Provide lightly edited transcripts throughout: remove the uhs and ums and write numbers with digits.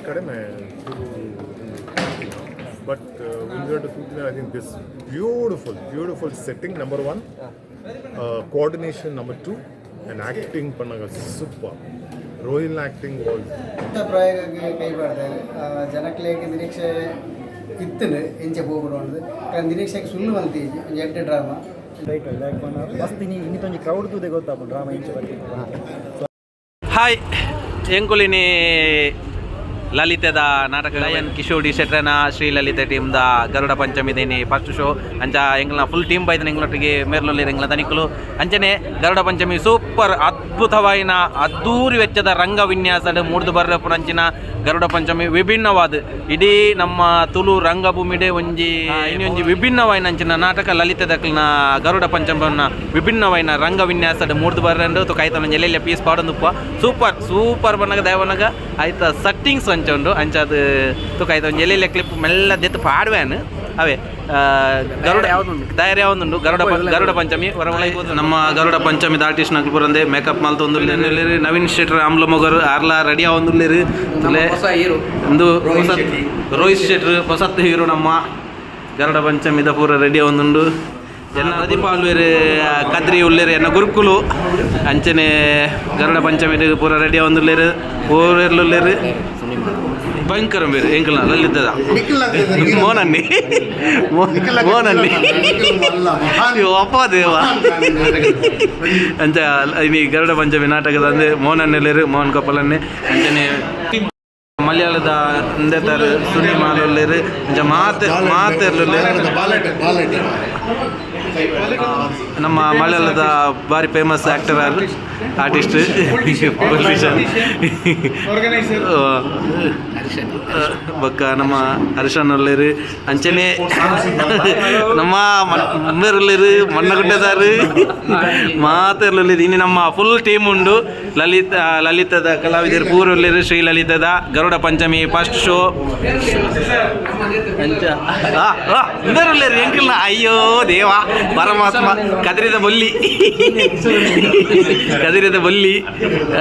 ಕಡಿಮೆ ಬಟ್ ಒಂದೆರಡು ತೂತಿನ. I think this beautiful, beautiful setting number one, coordination number two, and acting Pannaga super. Rohil acting was ಪ್ರಯೋಗಕ್ಕೆ ಕೈ ಪಾಡ್ತಾರೆ. ಜನಕ್ಲೆಗ್ ನಿರೀಕ್ಷೆ ಇತ್ತುಂಡು ಎಂಚ ಪೋಪುಂಡು ಪಂದ್. ನಿರೀಕ್ಷೆಗೆ ಸುಳ್ಳು ಮಲ್ತಿಜಿ, ಒಂಜಿ ಎಡ್ಡೆ ಡ್ರಾಮಾ. ರೈಟ್, ದಾಯೆ ಪಂಡ ಮಸ್ತ್ ಇನಿ ಇನ್ನಿತೊಂಜಿ ಕ್ರೌಡ್ ತೂದೆ ಗೊತ್ತಾಪುಂಡು ಡ್ರಾಮ ಇಂಚ ಬರ್ತಿತ್ತು. ಹಾಯ್, ಎಂಕುಲಿನಿ ಲಲಿತೆದ ನಾಟಕ ಲಯನ್ ಕಿಶೋಡಿ ಶೆಟ್ರನ ಶ್ರೀ ಲಲಿತ ಟೀಮ್ದ ಗರುಡ ಪಂಚಮಿ ದೇನಿ ಫಸ್ಟ್ ಶೋ. ಅಂಚ ಎಂಗ್ಲ ಫುಲ್ ಟೀಮ್ ಬೈದಿನ. ಎಂಗ್ಲೊಟ್ಟಿಗೆ ಮೇರ್ಲೊಲ್ಲಿ ಎಂಗ್ಲ ದನಿಕುಲು. ಅಂಚನೆ ಗರುಡ ಪಂಚಮಿ ಸೂಪರ್, ಅದ್ಭುತವಾಯಿನ ಅದ್ದೂರಿ ವೆಚ್ಚದ ರಂಗ ವಿನ್ಯಾಸಡ್ ಮೂಡ್ದು ಬರ್ರಪುನಂಚಿನ ಗರುಡ ಪಂಚಮಿ ವಿಭಿನ್ನವಾದ ಇಡೀ ನಮ್ಮ ತುಳು ರಂಗಭೂಮಿಡೆ ಒಂಜಿ ಇನ್ನೊಂಜಿ ವಿಭಿನ್ನವಾಯಿನ ಅಂಚಿನ ನಾಟಕ ಲಲಿತ ದಕ್ಲಿನ ಗರುಡ ಪಂಚಮನ ವಿಭಿನ್ನವಾಯಿನ ರಂಗ ವಿನ್ಯಾಸಡ್ ಮೂಡ್ದು ಬರ್ರಂಡು. ತುಕೈತನ ಎಲ್ಲೆಲ್ಲ ಪೀಸ್ ಪಾಡೊಂದುಪ್ಪ. ಸೂಪರ್ ಸೂಪರ್ ಬನ್ನಗ ದೇವನಗ ಆಯ್ತ ಸೆಟ್ಟಿಂಗ್ಸ್ ಅಂಚ ಉಂಡು. ಅಂಚಾದ್ ತುಕೈತ ಒಂಜಿ ಎಲ್ಲೆಲ್ಲ ಕ್ಲಿಪ್ ಮೆಲ್ಲ ದೆತ್ತು ಪಾಡ್ವೇನು. ಅವೇ ಗರುಡ ತಯಾರಿ ಯಾವೊಂದುಂಡು. ಗರುಡ ಪಂಚಮಿ ಹೊರಮಲೈ. ನಮ್ಮ ಗರುಡ ಪಂಚಮಿ ಆರ್ಟಿಸ್ಟ್ ನಕಲು ಪುರಂದೆ ಮೇಕಪ್ ಮಲ್ತೊಂದುಲ್ಲೆರ್. ನವೀನ್ ಶೆಟ್ಟರ್ ಆಮ್ಲ ಮೊಗರು ಆರ್ಲಾ ರೆಡಿ ಆವೊಂದುಲ್ಲೆರ್. ಒಂದು ರೋಹಿತ್ ಶೆಟ್ಟರ್ ಹೊಸತ್ ಹೀರೋ. ನಮ್ಮ ಗರುಡ ಪಂಚಮಿದ ಪೂರ ರೆಡಿ ಆವೊಂದುಂಡು. ಎನ್ನ ಪ್ರದೀಪ ಆಳ್ವೆರ್ ಕದ್ರಿ ಉಲ್ಲೆರ್, ಎನ್ನ ಗುರುಕುಲು. ಅಂಚನೆ ಗರುಡ ಪಂಚಮಿ ಪೂರ ರೆಡಿ ಆವೊಂದುಲ್ಲೆರ್, ಪೂರೆರ್ಲುಲ್ಲೆರ್. ಭಯಂಕರ ಬೇರೆ ಎಂಕಲ್ನ ಲಲಿತದ ಮೋನನ್ನಿ ಮೋನನ್ನಿ ಅಪ್ಪ ದೇವ. ಅಂಚ ಇನಿ ಗರುಡ ಪಂಚಮಿ ನಾಟಕದ ಅಂದೆ ಮೋಹನ್ ಮೋಹನ್ ಕಪಲನ್ನೇ. ಅಂಚನೆ ಮಲಯಾಳದ ಅಂದೆತಾರು ಸುನಿ ಮಾಲುಲ್ಲೆರ್. ಅಂಚ ಮಾತೆ ಮಾತೆರ್ಲುಲ್ಲೆರ್. ನಮ್ಮ ಮಲಯಾಳದ ಬಾರಿ ಫೇಮಸ್ ಆಕ್ಟರ್, ಆರ್ಟಿಸ್ಟ್, ಪೊಲಿಟಿಷಿಯನ್ ಬೊಕ್ಕ ನಮ್ಮ ಹರ್ಷನ್ ಉಲ್ಲೆರ್. ಅಂಚನೆ ನಮ್ಮ ಉಲ್ಲೆರ್, ಮಣ್ಣಗುಡ್ಡೆದಾರು ಮಾತೆರ್ಲುಲ್ಲೆರ್. ಇನಿ ನಮ್ಮ ಫುಲ್ ಟೀಮ್ ಉಂಡು. ಲಲಿತದ ಕಲಾವಿದರು ಪೂರ ಉಲ್ಲೆರ್. ಶ್ರೀ ಲಲಿತದ ಗರುಡ ಪಂಚಮಿ ಫಸ್ಟ್ ಶೋ. ಅಂಚ ಉಲ್ಲೆರ್ ಎಂಕಲ್ನ. ಅಯ್ಯೋ ದೇವಾ ಪರಮಾತ್ಮ, ಕದ್ರಿದ ಬೊಲ್ಲಿ, ಕದಿರಿದ ಬೊಲ್ಲಿ.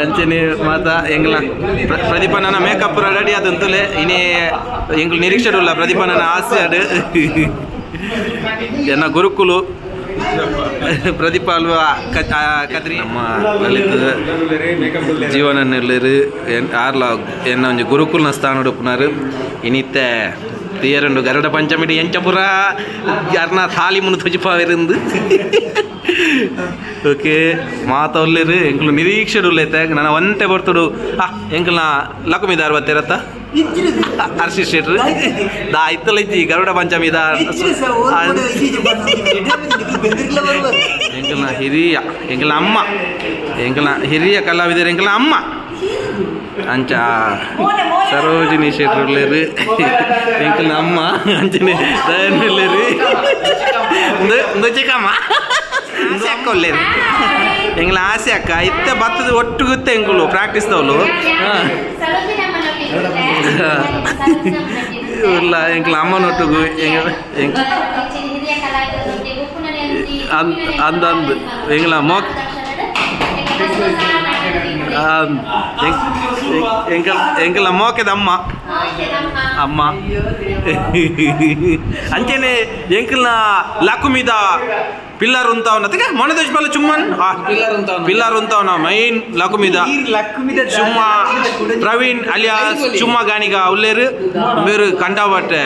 ಅಂಚನೆ ಮಾತ ಎಂಗ್ಲ ಪ್ರದೀಪನ ಮೇಕಪ್ ರೆಡಿ ಆದಂತಲೇ. ಇನಿ ಎಂಗ್ಲು ನಿರೀಕ್ಷೆ ಉಲ್ಲ ಪ್ರದೀಪನ ಆಸೆ ಅಡು. ಎನ್ನ ಗುರುಕುಲು ಪ್ರದೀಪ ಅಲ್ವಾ ಕದ್ರಿ. ನಮ್ಮ ಲಲಿತ ಜೀವನ ಆರ್ಲ ಎನ್ನ ಒಂಜಿ ಗುರುಕುಲ್ನ ಸ್ಥಾನ ಉಪ್ಪುನಾರು. ಇನಿತ್ತೆ ತೀಯರುಂಡು ಗರುಡ ಪಂಚಮಿಡಿ ಎಂಚ ಪುರ ಅರ್ನ ಥಾಲಿ ಮುನು ತುಜಿಪಾವಿರಂದು. ಓಕೆ, ಮಾತ ಉಲ್ಲೆರ್. ಎಂಕುಲು ನಿರೀಕ್ಷೆ ಉಲ್ಲೈತೆ. ನನ್ನ ಒಂತೆ ಬರ್ತುಡು. ಆ ಎಂಕಲ್ನ ಲಕುಮಿದಾರ್ ಬತ್ತೆರತ್ತ ಹರ್ಷಿ ಶೆಟ್ರು ದಾ ಇತ್ತಲ ಇಜ್ಜಿ ಗರುಡ ಪಂಚಮಿ ದಾ. ಎಂಕಲ್ನ ಹಿರಿಯ, ಎಂಕಲ್ನ ಅಮ್ಮ, ಎಂಕಲ್ನ ಹಿರಿಯ ಕಲಾವಿದರು, ಎಂಕಲ್ನ ಅಮ್ಮ. ಅಂಚ ಸರೋಜಿನಿ ಶೆಟ್ರು ಉಲ್ಲೆರ್, ಎಂಕಲ್ನ ಅಮ್ಮ. ಅಂಚನೆ ದಯನ್ ಉಲ್ಲೆರ್. ಇಂದು ಚಿಕ್ಕಮ್ಮ ಆಸೆ ಅಕ್ಕ ಉಲ್ಲೆರ್, ಎಂಗ್ಲ ಆಸೆ ಅಕ್ಕ. ಇತ್ತೆ ಬತ್ತದ ಒಟ್ಟು ಗೊತ್ತೆ ಎಂಕುಲು ಪ್ರಾಕ್ಟೀಸ್ ತವಲು. ಇಲ್ಲ, ಎಂಕ್ಲ ಅಮ್ಮನೊಟ್ಟುಗು ಎಂಗ ಎಂಕ್ ಅಂದ್ ಅಂದ್ ಅಂದ್ ಎಂಗ್ಲ ಮೋಕ್ ಎಂಕಲ್ ಎಂಕಲ್ನ ಮೋಕೆದ ಅಮ್ಮ ಅಮ್ಮ. ಅಂಚನೆ ಎಂಕಲ್ನ ಲಕುಮಿದ ಪಿಲ್ಲರ್ ಉಂತಾವನ ಮೊನೆ ದೋಷ್ ಚುಮ್ಮನ್ ಪಿಲ್ಲರ್ ಉಂತಾವನ ಮೈನ್ ಲಕುಮಿದ ಚುಮ್ಮ ಪ್ರವೀಣ್ ಅಲಿಯಾಸ್ ಚುಮ್ಮ ಗಾಣಿಗ ಉಲ್ಲೇರು ಮೇರು ಕಂಡಾಬಟ್ಟೆ.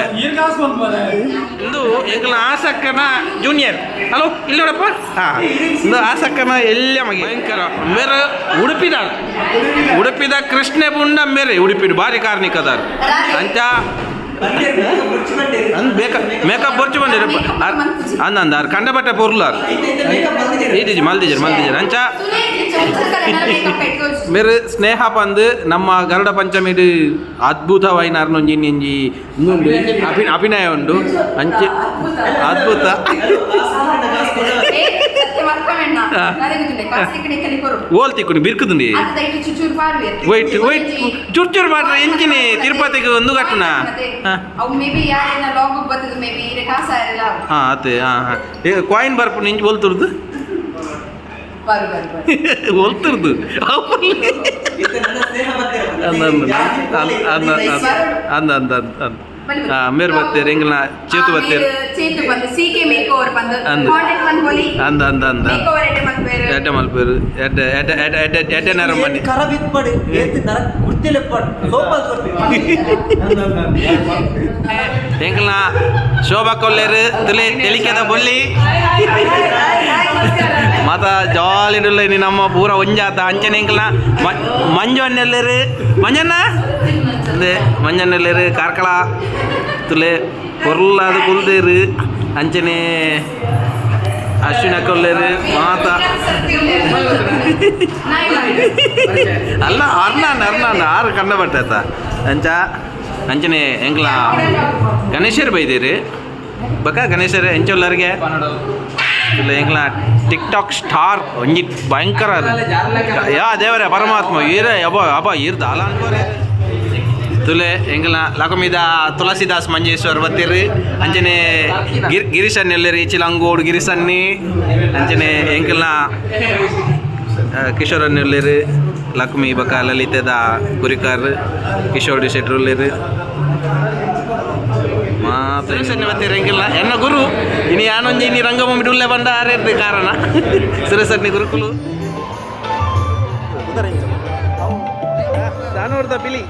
ಇಂದು ಎಂಕಲ್ನ ಆಸಕ್ಕನ ಜೂನಿಯರ್. ಹಲೋ, ಇಲ್ಲಿ ನೋಡಪ್ಪ. ಹಾ, ಇಂದು ಆಸಕ್ಕನ ಎಲ್ಲ ಮಗೆ ಭಯಂಕರ ಮೇರು ಉಡುಪಿದಾರ್, ಉಡುಪಿದ ಕೃಷ್ಣೆ ಪುಂಡ ಮೇರೆ. ಉಡುಪಿಡು ಬಾರಿ ಕಾರ್ಣಿಕದಾರ್. ಅಂಚ ಅಂದ್ ಮೇಕಪ್ ಮೇಕಪ್ ಬೊರ್ಚು ಬಂದಿರ ಅಂದ ಅಂದ ಕಂಡ ಬಟ್ಟೆ ಪೊರ್ಲಾರ್ ಈದಿಜಿ ಮಲ್ದಿಜರ್ ಮಲ್ದಿಜರ್. ಅಂಚ ಮೇರು ಸ್ನೇಹ ಪಂದ್ ನಮ್ಮ ಗರುಡ ಪಂಚಮಿಡ್ ಅದ್ಭುತವಾಯಿನ ಅರ್ನೊಂಜಿ ಇನ್ನೊಂಜಿ ಇನ್ನೊಂದು ಅಭಿನಯ ಉಂಡು. ಅಂಚೆ ಅದ್ಭುತ. ಓಲ್ ತಿಕ್ಕುನಿ ಬಿರ್ಕುದುಂಡಿ. ವೈಟ್ ವೈಟ್ ಚುರ್ ಚುರ್ ಮಾಡ್ರೆ ಇಂಚಿನಿ ತಿರುಪತಿಗೆ ಒಂದು ಕಟ್ಟುನ. ಹಾ ಅದೇ, ಹಾ ಹಾ ಕಾಯಿನ್ ಬರ್ಪುಂಡು ಇಂಚ್ ಒಲ್ತುರ್ದು ಒಲ್ತುರ್ದು. ಅಂದ ಅಂದ ಅಂದ ಅಂದ ಅಂದ ಅಂದ. ಮೇರ್ ಬತ್ತೇರು ಎಂಗ್ಲ ಚೇತು ಬತ್ತೇರು. ಚೇತು ಬಂದು ಸಿ ಕೆ ಮೇಕ್ ಓವರ್ ಬಂದು ಅಂದ್. ಕಾಂಟ್ಯಾಕ್ಟ್ ಬಂದು ಹೊಲಿ. ಅಂದ ಅಂದ ಅಂದ. ಮೇಕ್ ಓವರ್ ಎಡ್ಡೆ ಮಲ್ಪೇರು. ಎಡ್ಡೆ ಮಲ್ಪೇರು, ಎಡ್ಡೆ ಎಡ್ಡೆ ಎಡ್ಡೆ ಎಡ್ಡೆ ಎಡ್ಡೆ ನರ ಮನೆ. ಕರ ಬಿತ್ಪಡು ಏತ್ ನರ ಕುರ್ತಿಲೆಪ್ಪಡು ಸೋಪಾಲ್ ಕೊರ್ಪಿ. ಎಂಗ್ಲ ಶೋಭಾ ಕೊಲ್ಲೇರು ತುಲೆ ತೆಲಿಕೆದ ಬೊಲ್ಲಿ ಮಾತ ಜಾಲಿ ಇನಿ ನಮ್ಮ ಪೂರ ಒಂಜಾತ ಅಂಚನೆ. ಎಂಕ್ಲ ಮಂಜು ಅಣ್ಣೆಲ್ಲೇರು, ಮಂಜಣ್ಣ ಅಂದೆ, ಮಂಜಣ್ಣೆಲ್ಲೇರು ಕಾರ್ಕಳ ತುಲೆ ಪೊರ್ಲಾದ ಕುಲ್ದೇರು. ಅಂಚನೆ ಅಶ್ವಿನ ಕೊಲ್ಲೇರು ಮಾತ. ಅಲ್ಲ, ಅರ್ನಾನ್ ಅರ್ನಾನ್ ಆರು ಕಂಡ ಬಟ್ಟೆ ಅಂಚ. ಅಂಚನೆ ಎಂಕ್ಲ ಗಣೇಶರು ಬೈದಿರಿ ಬಕ ಗಣೇಶರು ಎಂಚೊಲ್ಲರಿಗೆ ಇಲ್ಲ. ಎಂಕ್ಲ ಟಿಕ್ ಟಾಕ್ ಸ್ಟಾರ್ ಒಂಜಿ ಭಯಂಕರ ಅದು. ಯಾ ದೇವರೇ ಪರಮಾತ್ಮ ಈರ ಅಬ್ಬ ಅಬ್ಬ ಈರ್ದ ಅಲ ಅನ್ಕೋರೆ. ತುಲೆ ಎಂಗ್ಲ ಲಕಮಿದ ತುಳಸಿದಾಸ್ ಮಂಜೇಶ್ವರ್ ಬತ್ತಿರಿ. ಅಂಚನೆ ಗಿರೀಶನ್ ಎಲ್ಲರಿ ಚಿಲಂಗೋಡು ಗಿರೀಶನ್ನಿ. ಅಂಚನೆ ಎಂಕಲ್ನ ಕಿಶೋರನ್ ಎಲ್ಲರಿ. ಲಕ್ಷ್ಮಿ ಬಕ ಲಲಿತದ ಗುರಿಕಾರ್ ಕಿಶೋರ್ ಡಿ ಶೆಟ್ರು ಉಲ್ಲೇರು ಮಾತ ಬತ್ತೀರಿ. ಎಂಕಿಲ್ಲ ಎನ್ನ ಗುರು ಇನಿ ಯಾನೊಂಜಿ ಇನಿ ರಂಗಭೂಮಿ ಉಲ್ಲೆ ಬಂದ ಆರೇರ್ದು ಕಾರಣ ಸುರೇಶನ್ನಿ ಗುರುಕುಲು ದಾನೋರ್ದ ಪಿಲಿ.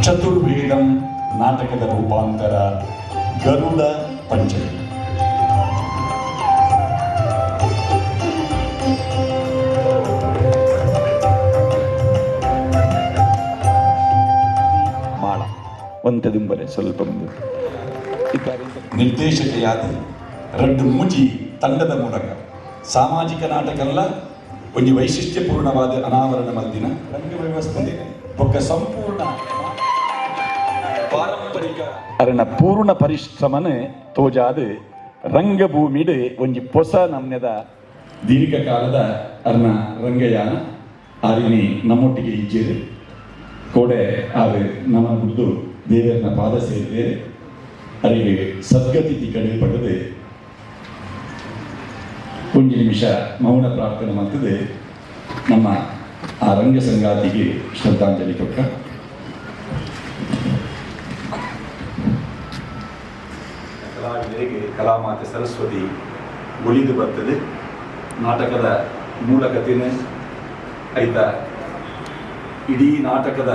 ಚತುರ್ವೇದಂ ನಾಟಕದ ರೂಪಾಂತರ ಗರುಡ ಪಂಚಮಿ. ಮಾಳ ಒಂತೆದುಂಬಲೆ ಸ್ವಲ್ಪ ಮುಂದೆ ನಿರ್ದೇಶಕೆಯಾದ ರಡ್ಡು ಮೂಜಿ ತಂಡದ ಮೂಲಕ ಸಾಮಾಜಿಕ ನಾಟಕಲ್ಲ ಒಂಜಿ ವೈಶಿಷ್ಟ್ಯಪೂರ್ಣವಾದ ಅನಾವರಣ ಮಲ್ದಿನ ರಂಗ ವ್ಯವಸ್ಥೆ ಬೊಕ್ಕ ಸಂಪೂರ್ಣ ಪಾರಂಪರಿಕ ಅರಣ ಪೂರ್ಣ ಪರಿಶ್ರಮನ ತೋಜಾದ ರಂಗಭೂಮಿಡ್ ಒಂಜಿ ಪೊಸ ನಮ್ನೆದ ದೀರ್ಘಕಾಲದ ಅರ್ನ ರಂಗಯಾನ ಆರಿನಿ ನಮ್ಮೊಟ್ಟಿಗೆ ಇಜ್ಜೇರು ಕೋಡೆ ಆರು ನಮ್ಮ ಗುಡ್ದು ದೇವರನ ಪಾದ ಸೇರಿದೆ. ಅರಿಗೆ ಸದ್ಗತಿ ತಿಕಡೆ ಪಡೆದು ಒಂಜಿ ನಿಮಿಷ ಮೌನ ಪ್ರಾರ್ಥನೆ ಮಾಡ್ತದೆ ನಮ್ಮ ಆ ರಂಗ ಸಂಗಾತಿಗೆ ಶ್ರದ್ಧಾಂಜಲಿ ಕೊಟ್ಟ. ಕಲಾವಿದರಿಗೆ ಕಲಾಮಾತೆ ಸರಸ್ವತಿ ಒಲಿದು ಬರ್ತದೆ. ನಾಟಕದ ಮೂಲ ಕಥೆನೇ ಐತ ಇಡೀ ನಾಟಕದ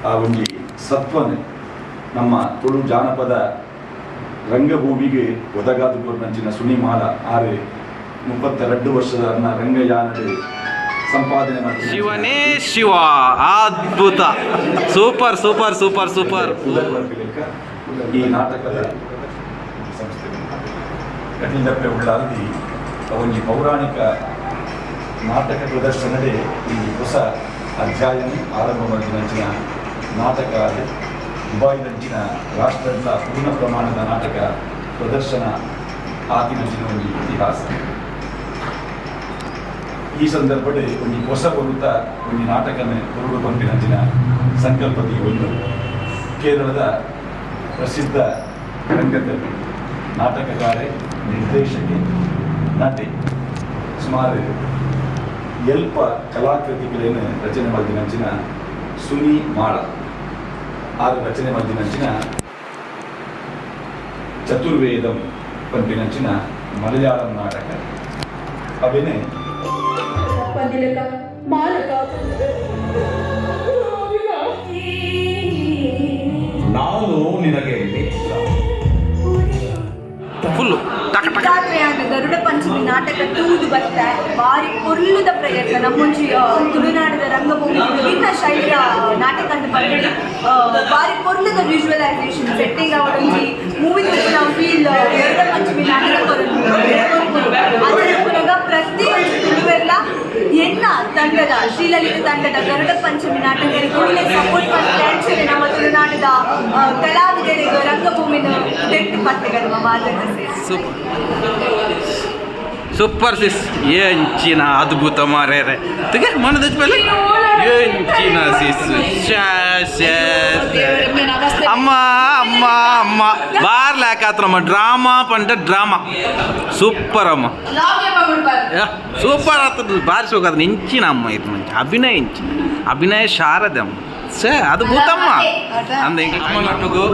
ಆ ಒಂಜಿ ಸತ್ವನೆ ನಮ್ಮ ತುಳು ಜಾನಪದ ರಂಗಭೂಮಿಗೆ ಒದಗಾದ ಕೊರ್ನಂಚಿನ ಸುನಿಮಾಲ ಆರು 32 ವರ್ಷದ ಅನ್ನ ರಂಗಯಾನದ ಸಂಪಾದನೆ ಮಾಡಿದ ಶಿವನೇ ಶಿವ, ಅದ್ಭುತ, ಸೂಪರ್ ಸೂಪರ್ ಸೂಪರ್ ಸೂಪರ್. ಉದರ್ ಬರ್ಪಿಲೆಕ್ಕ ಈ ನಾಟಕದ ಸಂಸ್ಥೆ ಕಟೀಲಪ್ಪೆ ಉಳ್ಳಾಲ್ದಿ ಒಂಜಿ ಪೌರಾಣಿಕ ನಾಟಕ ಪ್ರದರ್ಶನದೇ ಈ ಹೊಸ ಅಧ್ಯಾಯನೇ ಆರಂಭ ಮಾಡಿದ ನಾಟಕ ಅದು. ದುಬಾಯಿದಂಚಿನ ರಾಷ್ಟ್ರದ ಪೂರ್ಣ ಪ್ರಮಾಣದ ನಾಟಕ ಪ್ರದರ್ಶನ ಆತಿನಂಚಿನ ಒಂಜಿ ಇತಿಹಾಸ. ಈ ಸಂದರ್ಭದಲ್ಲಿ ಒಂಜಿ ಹೊಸ ಬರುತ್ತ ಒಂಜಿ ನಾಟಕನ ಹೊರಡು ಪಂಪಿನಂಚಿನ ಸಂಕಲ್ಪತಿ ಒಂದು ಕೇರಳದ ಪ್ರಸಿದ್ಧ ರಂಗಕರ್ಮಿ, ನಾಟಕಗಾರೆ, ನಿರ್ದೇಶಕಿ, ನಟಿ, ಸುಮಾರು ಎಲ್ಪ ಕಲಾಕೃತಿಗಳನ್ನು ರಚನೆ ಮಾಡಿದಂಚಿನ ಸುನಿ ಮಾಳ ಆರು ರಚನೆ ಮಾಡಿದಂಚಿನ ಚತುರ್ವೇದಂ ಪಂಪಿನಂಚಿನ ಮಲಯಾಳಂ ನಾಟಕ ಅವೇನೆ. ನಾನು ನಿನಗೆ ಮಿತ್ರ. ಫುಲ್ಲು ಟಕ ಟಕ. ರಾತ್ರಿಯಾದ ಗರುಡ ಪಂಚಮಿ ನಾಟಕ ತೂದು ಬತ್ತ ಬಾರಿ ಪೊರ್ಲುದ ಪ್ರಯತ್ನ. ನಮ್ಮೊಂಜಿ ತುಳುನಾಡಿದ ರಂಗಭೂಮಿ ವಿಭಿನ್ನ ಶೈಲಿಯ ನಾಟಕ ಅಂತ ಬಂದು ಬಾರಿ ಪೊರ್ಲುದ ವಿಜುವಲೈಸೇಷನ್ ಸೆಟ್ಟಿಂಗ್ ಅವರೊಂಜಿ ಮೂವಿ ನಾವು ಫೀಲ್ ಗರುಡ ಪಂಚಮಿ ನಾಟಕ ಕೊರೊಂದು. ಅದರ ಪುನಗ ಪ್ರತಿ ಒಂಜಿ ತುಳುವೆಲ್ಲ ಎನ್ನ ತಂಡ ತಂಡದ ಶ್ರೀಲಲಿತ ತಂಡದ ಗರುಡ ಪಂಚಮಿ ನಾಟಕ ಕೂಡಲೇ ಸಪೋರ್ಟ್ ಮಾಡ್ತಾರೆ. ಅಂಚನೆ ನಮ್ಮ ತುಳುನಾಡದ ಕಲಾವಿದರಿಗೆ ರಂಗಭೂಮಿನ ತೆಟ್ಟು ಪತ್ತೆಗಳು ಮಾತಾಡ. Super super sis. ಎಂಚಿನ ಅದ್ಭುತ ಮಾರೇರೆ ತುಗೆ ಮನದ ಮೇಲೆ ಎಂಚಿನ ಸಿಸ್. ಶ್ಯಾ, ಶ್ಯಾ, ಶ್ಯಾ. ಅಮ್ಮ ಅಮ್ಮ ಅಮ್ಮ ಬಾರ್ಲಾಕಾತ್ರ ನಮ್ಮ ಡ್ರಾಮಾ ಪಂಡ ಡ್ರಾಮಾ ಸೂಪರ್ ಅಮ್ಮ. ಸೂಪರ್ ಆಗ್ತದೆ, ಬಾರಿ ಸೋಕಾದ ಇಂಚಿನ ಅಮ್ಮ ಇದು ಮಂಚ ಅಭಿನಯ ಇಂಚಿನ ಅಭಿನಯ ಶಾರದೆ ಅಮ್ಮ. ಸೇ ಅದ್ಭುತಮ್ಮ ಅಂದ ಅಮ್ಮ ನಟುಗು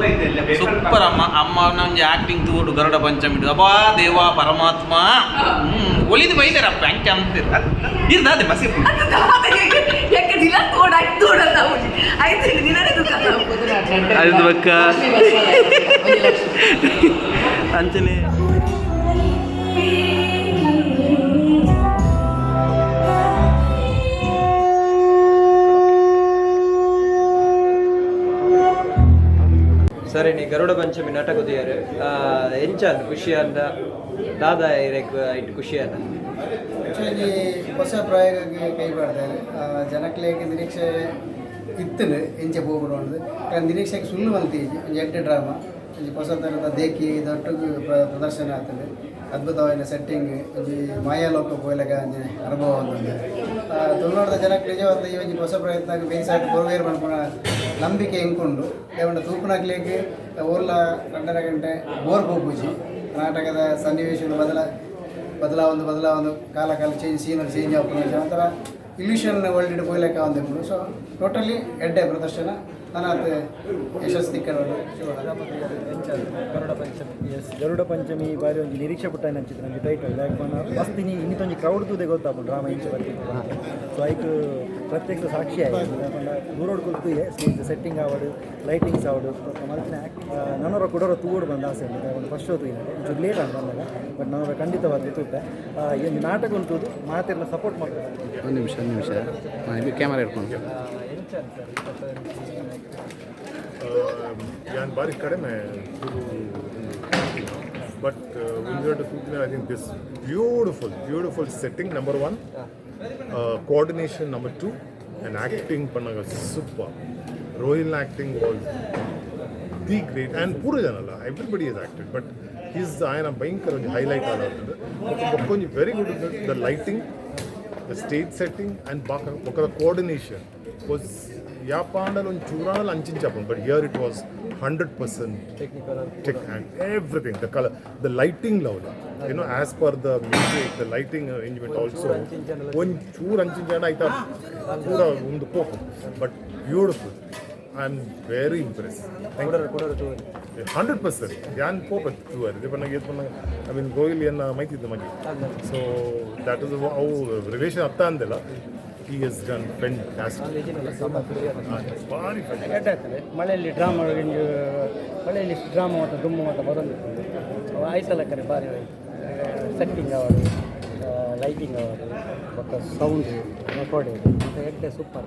ಸೂಪರ್ ಅಮ್ಮ. ಅಮ್ಮ ಒಂಜಿ ಆಕ್ಟಿಂಗ್ ತೂಡು ಗರುಡ ಪಂಚಮಿ ಅಬ್ಬಾ ದೇವ ಪರಮಾತ್ಮ. ಒಲಿದು ಬೈದಾರಪ್ಪ ಅಂಚ ಅಂತೀರ ಇರ್ದ ಅದೇ ಮಸಿ. ಯಾಕೆ ದಿನ ತೋಡ ತೋಡಲ್ಲ ಐದು ದಿನನೇ ದುಃಖ. ಅದು ಬಕ್ಕ ಅಂಚನೆ. ಸರಿ, ನೀ ಗರುಡ ಪಂಚಮಿ ನಾಟಕ ತೂಯರ್, ಎಂಚ ಖುಷಿ ಅಂದ ದಾದಾ ಇರೆಕ್ ಐಟ್ ಖುಷಿ ಅಂದ? ಆ್ಯಕ್ಚುಲಿ ಹೊಸ ಪ್ರಯೋಗಕ್ಕೆ ಕೈ ಪಾಡ್ತಾರೆ. ಜನಕ್ಲೆಗ್ ನಿರೀಕ್ಷೆ ಇತ್ತುಂಡು ಎಂಚ ಪೋಪುಂಡು ಪಂಡ್ದ್. ಕಾರಣ ನಿರೀಕ್ಷೆಗೆ ಸುಳ್ಳು ಮಲ್ತಿಜಿ. ಒಂಜಿ ಎಡ್ಡೆ ಡ್ರಾಮಾ, ಒಂಜಿ ಹೊಸ ಥರದ ದೇಕಿ ದೊಟ್ಟುಗು ಪ್ರದರ್ಶನ ಆತುಂಡು. ಅದ್ಭುತವಾಯಿನ ಸೆಟ್ಟಿಂಗ್, ಒಂಜಿ ಮಾಯಾಲೋಕ ಪೋಯಿಲೆಕ ಒಂಜಿ ಅನುಭವ ಒಂದುಂಡು. ತುಳುನಾಡ್ದ ಜನಕ್ಲು ನಿಜವಾದ ಈ ಒಂಜಿ ಹೊಸ ಪ್ರಯತ್ನ ಬೇಸಾಟ್ ಕೊರ್ವೇರ್ ಪನ್ಪುನ ನಂಬಿಕೆ ಎಂಕುಂಡು. ದೇವಂಡ ತೂಪುನಕ್ಲೆಗ್ ಓರ್ಲ 2.5 ಗಂಟೆ ಬೋರ್ ಪೋಪುಜಿ. ನಾಟಕದ ಸನ್ನಿವೇಶಗಳು ಬದಲಾವೊಂದು ಬದಲಾವೊಂದು ಕಾಲ ಕಾಲ ಚೇಂಜ್, ಸೀನರಿ ಚೇಂಜ್ ಆಪುನ ಒಂಥರ ಇಲ್ಯೂಷನ್ ವರ್ಲ್ಡ್ ಪೋಯಿಲೆಕ ಒಂದಿಪ್ಪುಂಡು. ಸೊ ಟೋಟಲಿ ಎಡ್ಡೆ ಪ್ರದರ್ಶನ, ನನಾತ್ ಯಶಸ್ಸು ತಿಕ್ಕಡ್. ಎಂಚ ಗರುಡ ಪಂಚಮಿ? ಎಸ್, ಗರುಡ ಪಂಚಮಿ ಬಾರಿ ಒಂಜಿ ನಿರೀಕ್ಷೆ ಪುಟ್ಟಾಯಿನ ಅಂಚಿತ್ತು ಒಂಜಿ ಟೈಟಲ್. ಯಾಕೆ ಪಂಡ ಮಸ್ತ್ ಇನಿ ಇನ್ನಿತೊಂಜಿ ಕ್ರೌಡ್ ತೂದೆ ಗೊತ್ತಾಪುಂಡು ಡ್ರಾಮಾ ಇಂಚ ಬರ್ತಿತ್ತು. ಸೊ ಐಕ್ ಪ್ರತ್ಯಕ್ಷ ಸಾಕ್ಷಿ ಆಯಿ ಪಂಡ ದೂರೋಡು ಕುಲ್ತು ಸ್ಟೇಜ್ ಸೆಟ್ಟಿಂಗ್ ಆವಡು, ಲೈಟಿಂಗ್ಸ್ ಆವಡು, ಮಲ್ತಿನ ನನೊರ ಕುಡೊರ ತೂವೊಡು ಬಂದ ಆಸೆ ಉಂಡು. ಒಂದು ಫಸ್ಟ್ ಶೋ ತೂಯಿನ ಒಂಚೂರು ಲೇಟ್ ಆಂಡ್ ಬಂದಾಗ, ಬಟ್ ನನೊರ ಖಂಡಿತವಾದ ತೂಪೆ. ಈ ಒಂಜಿ ನಾಟಕ ಉಂಟುದು ಮಾತೆರ್ಲ ಸಪೋರ್ಟ್ ಮಾಡ್ತಾರೆ. ಒಂದು ನಿಮಿಷ, ಒಂದು ನಿಮಿಷ, ಕ್ಯಾಮರಾ ಇಟ್ಕೊಂಡು. ಎಂಚ ಸರ್? ಯಾನ್ ಬಾರಿ ಕಡಿಮೆ ಬಟ್ ಒಂದೆರಡು ತೂತಿನ. I think this beautiful beautiful setting number one, coordination number two, and acting ಪಣ್ಣಾಗ super. Rohil acting was the great and ಪೂರ ಜನಲ್ಲ everybody is acted, but his ಆಯನ ಭಯಂಕರ ಒಂಜಿ ಹೈಲೈಟ್ ಆದ. ಬೊಕ್ಕೊಂಜಿ very good the lighting, the stage setting and ಬಾಕ ಬೊಕ್ಕದ coordination was ಯಾಪಾಂಡಲ ಒಂದು ಚೂರಾಂಡಲ ಅಂಚಿಂಚ, but here it was 100% tech and everything, the color, the lighting level, as per the music, the lighting arrangement also. ಒಂದು ಚೂರು ಅಂಚಿಂಚಾಂಡ ಆಯ್ತಾ ಪೂರ ಒಂದು ಕೋಪ. But beautiful, I am very impress. 100% ಯಾನ್ ಕೋಪ ತೂವರೆ ಪನ್ನಗ ಏತ್ ಪನ್ನಗ I mean Goyal ಎನ್ನ ಮೈತಿದ್ದ ಮಗೆ. ಸೊ that is ಅವು ರಿಲೇಷನ್ ಅತ್ತ ಅಂದಿಲ್ಲ. He has done fantastic. ಭಾರಿ. ಎಡ್ಡೆ ಆಗ್ತದೆ. ಮಳೆಯಲ್ಲಿ ಡ್ರಾಮಾ, ಮಳೆಯಲ್ಲಿ ಡ್ರಾಮಾ ಮತ್ತು ದುಮ್ಮು ಮತ್ತು ಬರೊಂದಿರ್ತದೆ. ಅವು ಆಯ್ತಲ್ಲ ಕರೆ ಭಾರಿ ಸೆಟ್ಟಿಂಗ್ ಅವಡು, ಲೈಟಿಂಗ್ ಅವಡು, ಬೊಕ್ಕ ಸೌಂಡ್ ರೆಕಾರ್ಡಿಂಗ್ ಮತ್ತು ಎಡ್ಡೆ ಸೂಪರ್.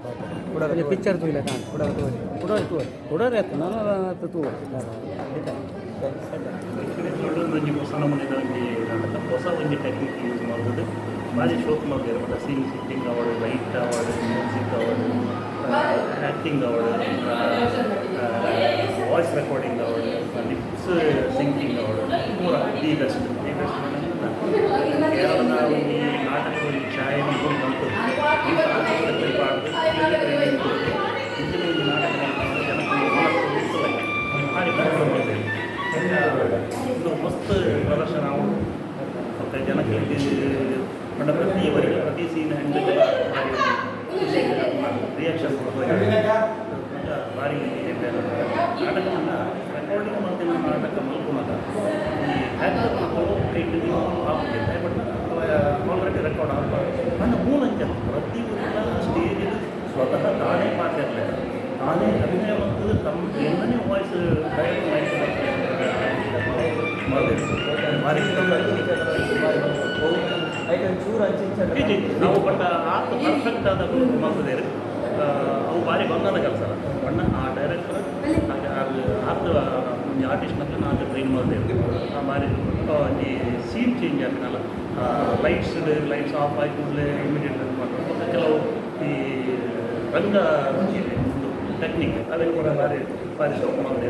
ಬಾರಿ ಪಿಕ್ಚರ್ ತೂಯಿಲ್ಲ ಕಾಣ್ ಕುಡರ್ ತೂವರೆ ಕುಡರ್ ತೂವರೆ ಕುಡರ್ ಆಯ್ತು ನಾನು ತೂವರೆ. ಒಂಜಿ ಹೊಸ ನಮೂನೆದ ಒಂಜಿ ನಾಟಕ, ಹೊಸ ಒಂಜಿ ಟೆಕ್ನಿಕ್ ಯೂಸ್ ಮಾಡ್ತದೆ. ಭಾರಿ ಶೋಕ್ ಮಾಡ್ತಾರೆ. ಮತ್ತು ಸೀನ್ ಸೆಟ್ಟಿಂಗ್ ಆವಡು, ಲೈಟ್ ಆವಡು, ಮ್ಯೂಸಿಕ್ ಆವಡು, ಆ್ಯಕ್ಟಿಂಗ್ ಆವಡು, ವಾಯ್ಸ್ ರೆಕಾರ್ಡಿಂಗ್ ಆವಡು, ಲಿಪ್ಸ್ ಸಿಂಕಿಂಗ್ ಆವಡು, ಪೂರ the best, the best. ಕೇರಳದ ಒಂಜಿ ನಾಟಕ ಒಂಜಿ ಛಾಯೆ ಮಲ್ತೊಂದು ಪಾಡ್ದು ಇಂಚಿನ ಒಂಜಿ ನಾಟಕ ಮಲ್ಪುನಗ ಜನಕ್ಕೆ ಮನಸ್ಸು ಭಾರಿ ಮಾಡ್ತೇವೆ. ಇದು ಮಸ್ತ್ ಪ್ರದರ್ಶನ ಆವಡು ಮತ್ತು ಜನಕ್ಕೆ ಪಂಡ ಪ್ರತಿ ವರಿಗೆ ಪ್ರತಿ ಸೀನ್ ಹ್ಯಾಂಡಲ್ ರಿಯಾಕ್ಷನ್ ಭಾರಿ ನಾಟಕ. ರೆಕಾರ್ಡಿಂಗ್ ಮಲ್ತಿನ ನಾಟಕ ಮಲ್ಪುನಗ ಈ ಆ್ಯಕ್ಟರ್ ಕೈಟ್ ಆಪುಜಿ, ಬಟ್ ಆಲ್ರೆಡಿ ರೆಕಾರ್ಡ್ ಆಗ್ಬಾರ್ದು. ನನ್ನ ಮೂಲ ಅಂಚ ಪ್ರತಿ ಸ್ಟೇಜ್ ಸ್ವತಃ ತಾನೇ ಮಾತಾಡಲಿ, ತಾನೇ ಅಭಿನಯ ಮತ್ತು ತಮ್ಮ ಎಲ್ಲನೇ ವಾಯ್ಸ್ ಡೈಲಾಗ್ ಭಾರಿ. ನಾವು ಬಟ್ ಆತ ಪರ್ಫೆಕ್ಟ್ ಆದ ಮಲ್ತದೇರು. ಅವು ಭಾರಿ ಬಂಗಾದ ಕೆಲಸ ಅಲ್ಲ ಬಣ್ಣ. ಆ ಡೈರೆಕ್ಟರ್ ಆತ ಒಂಜಿ ಆರ್ಟಿಸ್ಟ್ನಕ್ಲೆ ಆತ ಟ್ರೈನ್ ಮಲ್ತೇವೆ. ಆ ಭಾರಿ ಈ ಸೀನ್ ಚೇಂಜ್ ಆಪಿನಲ್ಲ, ಲೈಟ್ಸ್ ಲೈಟ್ಸ್ ಆಫ್ ಆಗಿ ಕೂಡಲೇ ಇಮಿಡಿಯೇಟ್ ಮಾಡ್ತಾರೆ. ಮತ್ತು ಕೆಲವು ಈ ರಂಗ ಟೆಕ್ನಿಕ್ ಅವೆಲ್ಲ ಕೂಡ ಬಾರಿ ಬಾರಿ ಶೋಕ ಮಾಡಿದೆ.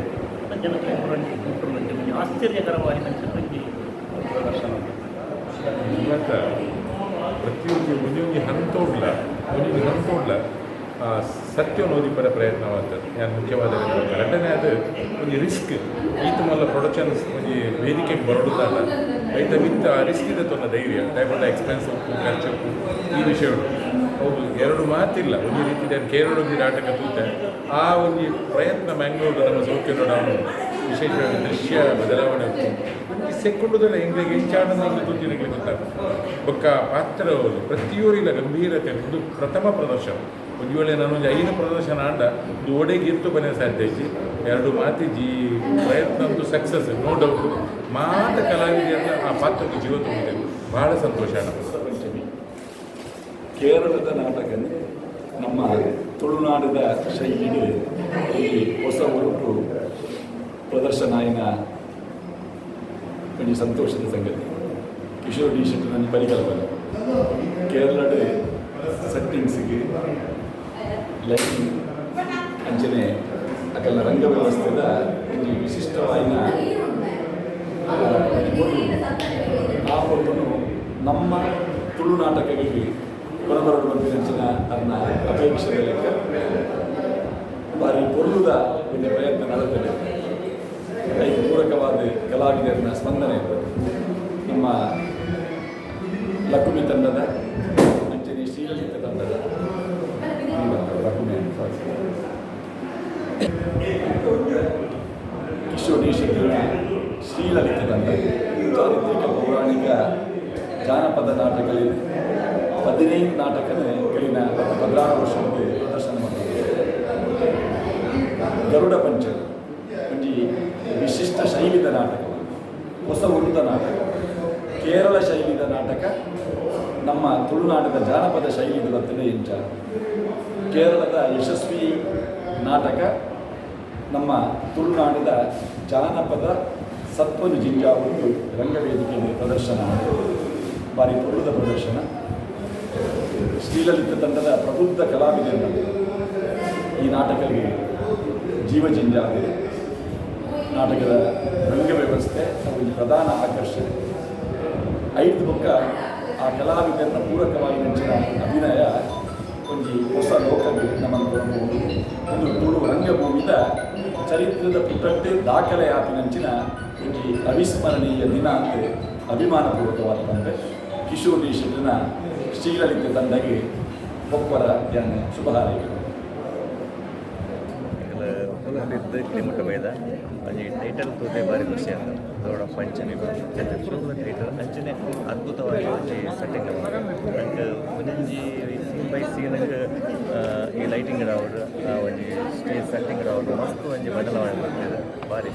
ಜನಕ್ಕೆ ಪೂರ ಒಂಜಿ ಮುಟ್ಟುಂಡು, ಒಂಜಿ ಆಶ್ಚರ್ಯಕರವಾಗಿ ಒಂಜಿ ಪ್ರದರ್ಶನ. ಇವತ್ತ ಪ್ರತಿಯೊಂದು ಒಂಜೊಂಜಿ ಹಂತೋಡ್ಲ ಒಂಜೊಂಜಿ ಹಂತೋಡ್ಲ ಸತ್ಯ ಓದಿಪರ ಪ್ರಯತ್ನ ಮಾಡ್ತಾರೆ. ಯಾನ್ ಮುಖ್ಯವಾದ ಎರಡನೇ ಅದು ಒಂಜಿ ರಿಸ್ಕ್ ಈತ ಮಲ್ಲ ಪ್ರೊಡಕ್ಷನ್ ಒಂಜಿ ವೇದಿಕೆಗೆ ಬರೋಡುದಲ್ಲ ಐತ ಮಿತ್ತ ಆ ರಿಸ್ಕ್ ಇದೆ ತೊನ್ನ ಧೈರ್ಯ ದಯಪಂಡ ಎಕ್ಸ್ಪೆನ್ಸ್ ಉಪ್ಪು ಖರ್ಚು ಉಪ್ಪು ಈ ವಿಷಯ ಹೌದು, ಎರಡು ಮಾತಿಲ್ಲ. ಒಂಜಿ ರೀತಿ ನಾನು ಕೇರಳ ಒಂಜಿ ನಾಟಕ ತೂತೆ ಆ ಒಂಜಿ ಪ್ರಯತ್ನ ಮ್ಯಾಂಗ್ಳೂರು ನಮ್ಮ ಸೌಖ್ಯ ಅವನು ವಿಶೇಷವಾಗಿ ದೃಶ್ಯ ಬದಲಾವಣೆ ಉಪ್ಪು ಒಂಜಿ ಸೆಕ್ಕುಂಡುದಲ್ಲ ಎಂಗ್ಲಿಗೆ ಎಂಚಾಣದ ತೂತಿನಂಗ್ಲಿಗೆ ಗೊತ್ತಾಗ್ತದೆ. ಬೊಕ್ಕ ಪಾತ್ರ ಪ್ರತಿಯೊರಿಲ ಗಂಭೀರತೆ ಒಂದು ಪ್ರಥಮ ಪ್ರದರ್ಶನ. ಒಂದು ವೇಳೆ ನಾನು ಒಂದು 5 ಪ್ರದರ್ಶನ ಆಂಡ ಒಂದು ಒಡೆಗೆ ಇತ್ತು ಬನ್ನಿ ಸಾಧ್ಯ ಇಜ್ಜಿ. ಎರಡು ಮಾತಿಜ್ಜಿ ಪ್ರಯತ್ನ ಅಂತೂ ಸಕ್ಸಸ್ ನೋ ಡೌಟ್. ಮಾತ ಕಲಾವಿದೆಯನ್ನ ಆ ಪಾತ್ರಕ್ಕೆ ಜೀವ ತುಂಬಿದೆ, ಬಹಳ ಸಂತೋಷ. ಪಂಚಮಿ ಕೇರಳದ ನಾಟಕನೇ ನಮ್ಮ ತುಳುನಾಡಿನ ಶೈಲಿಗೆ ಈ ಹೊಸ ಒರಟು ಪ್ರದರ್ಶನ ಒಂಜಿ ಸಂತೋಷದ ಸಂಗತಿ. ಕಿಶೋರ್ ಡಿ ಶೆಟ್ಟಿ ನನ್ನ ಪರಿಕಲ್ಪನೆ ಕೇರಳದ ಸೆಟ್ಟಿಂಗ್ಸಿಗೆ ಲೈಟಿಂಗ್ ಅಂಚನೆ ಅಕಲ್ನ ರಂಗ ವ್ಯವಸ್ಥೆದ ಒಂಜಿ ವಿಶಿಷ್ಟವಾಯಿನ ಪೊರ್ಲು. ಆ ಪೊರ್ಲುನು ನಮ್ಮ ತುಳು ನಾಟಕಗಳಿಗೆ ಕೊನಬರಡು ಬಂದಿನಂಚಿನ ಅನ್ನ ಅಪೇಕ್ಷೆದ ಲೆಕ್ಕ ಬಾರಿ ಪೊರ್ಲುದ ಒಂದು ಪ್ರಯತ್ನ ನಡೆದಿದೆ. ಅದಕ್ಕೆ ಪೂರಕವಾದ ಕಲಾವಿದರನ್ನ ಸ್ಪಂದನೆ ಇರ್ತದೆ. ನಮ್ಮ ಲಕುಮಿ ತಂಡದ ಅಂಚನೆ ಶ್ರೀಲಲಿತ ತಂಡದ ಲಕುಮಿ ಕಿಶೋರ್ ಡಿ ಶೆಟ್ಟಿಯ ಶ್ರೀಲಲಿತ ತಂಡ ಚಾರಿತ್ರಿಕ ಪೌರಾಣಿಕ ಜಾನಪದ ನಾಟಕಗಳಲ್ಲಿ 15 ನಾಟಕನೇ ಕಲಿನ 16 ವರ್ಷದ ಪ್ರದರ್ಶನ ಮಾಡಿದೆ. ಗರುಡ ಪಂಚಮಿ ಒಂಜಿ ವಿಶಿಷ್ಟ ಶೈಲಿದ ನಾಟಕ, ಹೊಸ ಉರುದ ನಾಟಕ, ಕೇರಳ ಶೈಲಿದ ನಾಟಕ, ನಮ್ಮ ತುಳುನಾಡಿನ ಜಾನಪದ ಶೈಲಿದ ಬರ್ತದೆ ಇಂಚ. ಕೇರಳದ ಯಶಸ್ವಿ ನಾಟಕ ನಮ್ಮ ತುಳುನಾಡಿನ ಜಾನಪದ ಸತ್ವನು ಜಿಂಜಾವುದು ರಂಗವೇದಿಕೆಯಲ್ಲಿ ಪ್ರದರ್ಶನ, ಬಾರಿ ಪೊರ್ಲುದ ಪ್ರದರ್ಶನ. ಶ್ರೀಲಲಿತ ತಂಡದ ಪ್ರಬುದ್ಧ ಕಲಾವಿದರನ್ನು ಈ ನಾಟಕಕ್ಕೆ ಜೀವಜಿಂಜಾಗಿದೆ. ನಾಟಕದ ರಂಗ ವ್ಯವಸ್ಥೆ ಒಂದು ಪ್ರಧಾನ ಆಕರ್ಷಣೆ. ಐದು ಬೊಕ್ಕ ಆ ಕಲಾವಿದರನ್ನ ಪೂರಕವಾಗಿ ನಂಚಿನ ಅಭಿನಯ ಒಂಜಿ ಹೊಸ ಲೋಕಕ್ಕೆ ನಮ್ಮನ್ನು ಕೊಡಬಹುದು. ಒಂದು ತುಳು ರಂಗಭೂಮಿದ ಚರಿತ್ರದ ಪುಟಟ್ಟೆ ದಾಖಲೆ ಆಪಿನಂಚಿನ ಒಂಜಿ ಅವಿಸ್ಮರಣೀಯ ದಿನ ಅಂತ ಅಭಿಮಾನಪೂರ್ವಕವಾದ ತಂದೆ ಕಿಶೋರ್ ಡಿ ಶೆಟ್ಟಿನ ಶ್ರೀಲಲಿತ ತಂಡಗೆ ಬೊಪ್ಪರ ಧ್ಯಾನ ಶುಭ ಹಾರೈಕೆಗಳು. ಮುಟ್ಟ ಬೈದ ಒಂಜಿ ಟೈಟಲ್ ತೂತೆ ಭಾರಿ ಖುಷಿ ಅಂತ. ಗರುಡ ಪಂಚಮಿ ಟೈಟಲ್ ಅಂಚನೆ ಅದ್ಭುತವಾಗಿ ಒಂಜಿ ಸೆಟ್ಟಿಂಗ್ ಅಂಕ್ ಒಂಜೊಂಜಿ ಸೀನ್ ಬೈ ಸೀನ್ ಈ ಲೈಟಿಂಗ್ ಆವಡ್ ಒಂಜಿ ಸ್ಟೇಜ್ ಸೆಟ್ಟಿಂಗ್ ಆವಡ್ ಮಸ್ತ್ ಒಂಜಿ ಬದಲಾವಣೆ ಬರ್ತದೆ, ಭಾರಿ.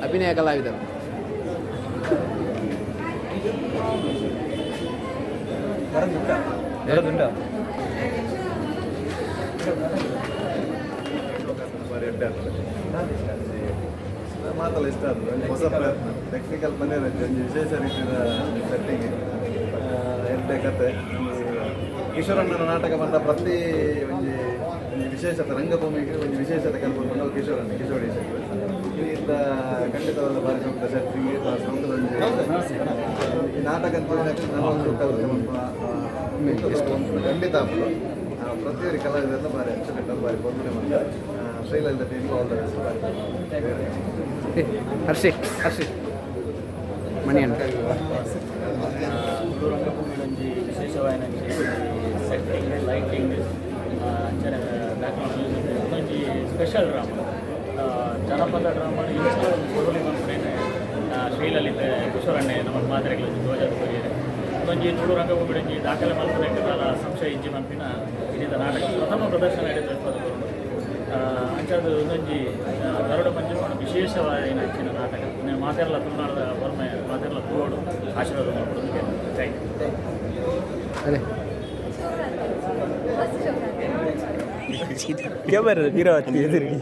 ಅಭಿನಯ ಕಲಾವಿದರು. ಬರೋದುಂಟಾ? ಮಾತೆಲ್ಲ ಇಷ್ಟ ಆದ್ರು. ಒಂದು ಹೊಸ ಪ್ರಯತ್ನ, ಟೆಕ್ನಿಕಲ್ ಬಂದಿದೆ, ಒಂದು ವಿಶೇಷ ರೀತಿಯ ಸೆಟ್ಟಿಂಗ್, ಎಡ್ಡೆ ಕತೆ. ಕಿಶೋರಣ್ಣನ ನಾಟಕ ಬಂದ ಪ್ರತಿ ಒಂಜಿ ಒಂಜಿ ವಿಶೇಷತೆ, ರಂಗಭೂಮಿಗೆ ಒಂಜಿ ವಿಶೇಷತೆ ಕಲ್ಪನೆ ನಾವು ಕಿಶೋರಣ್ಣ, ಕಿಶೋರ್ ಇದರಿಂದ ಖಂಡಿತವಾದ ಭಾರಿ ಸೊಂತ ಸೆಟ್ಟಿಂಗ್, ಸೊಂತದ ಒಂಜಿ ಈ ನಾಟಕ ಅಂತ ನಾವು ಕಲಿತೆ ಖಂಡಿತ ಆಪುಂಡು. ಪ್ರತಿಯೊಂದು ಕಲಾವಿದರನ್ನ ಭಾರಿ ಅಚ್ಚುಕಟ್ಟಾದ ಭಾರಿ ಪೊರ್ಲುನೆ ಮಾಡ್ತಾರೆ. ಶ್ರೀಲಲಿತ ಟೀಮ್ಗೆ ಆಲ್ the best. Harshi, Harshi ಮಣಿಯಣ್ಣ. Tulu ರಂಗಭೂಮಿ ಒಂಜಿ ವಿಶೇಷವಾಯಿನ ಸೆಟ್ಟಿಂಗ್, ಲೈಟಿಂಗ್, ಅಂಚನೆ ಬ್ಯಾಕ್ಗ್ರೌಂಡ್ ಮ್ಯೂಸಿಕ್, ಒಂಜಿ ಸ್ಪೆಷಲ್ ಡ್ರಾಮಾ, ಜನಪದ ಡ್ರಾಮಾ ಇಂಚ ಒಂದು ಪೊರ್ಲು ಮನ್ಪುನೇನೆ ಶ್ರೀಲಲಿತೆ ಕಿಶೋರಣ್ಣೆ ನಮ್ಮ ಮಾತ್ರೆಗಳು ತೋಜಾದ್ ಕೊರಿಯೆರೆ. ಒಂಜಿ ತುಳು ರಂಗಭೂಮಿ ಒಂಜಿ ದಾಖಲೆ ಮಲ್ಪುನೆಕ್ ದಾಲ ಸಂಶಯ ಇಜ್ಜಿ ಮನ್ಪಿನ ಇನಿತ ನಾಟಕ ಪ್ರಥಮ ಪ್ರದರ್ಶನ ಹಿಡಿದು. ಅಂಚಾದ್ ಒಂದೊಂಜಿ ಗರುಡ ಪಂಚಮಿ ವಿಶೇಷವಾಯಿನ ಅಂಚಿನ ನಾಟಕ. ಮಾತೆರ್ಲ ತುಳುನಾಡದ ಬರ್ಮೆ ಮಾತೆರ್ಲ ತೂವೊಡು, ಆಶೀರ್ವಾದ ಮಲ್ಪೊಡು. Thank you. ಅದೇ. ಕ್ಯಾಮರಾ ವೀರಾವತಿ ಎದುರಿಗೆ.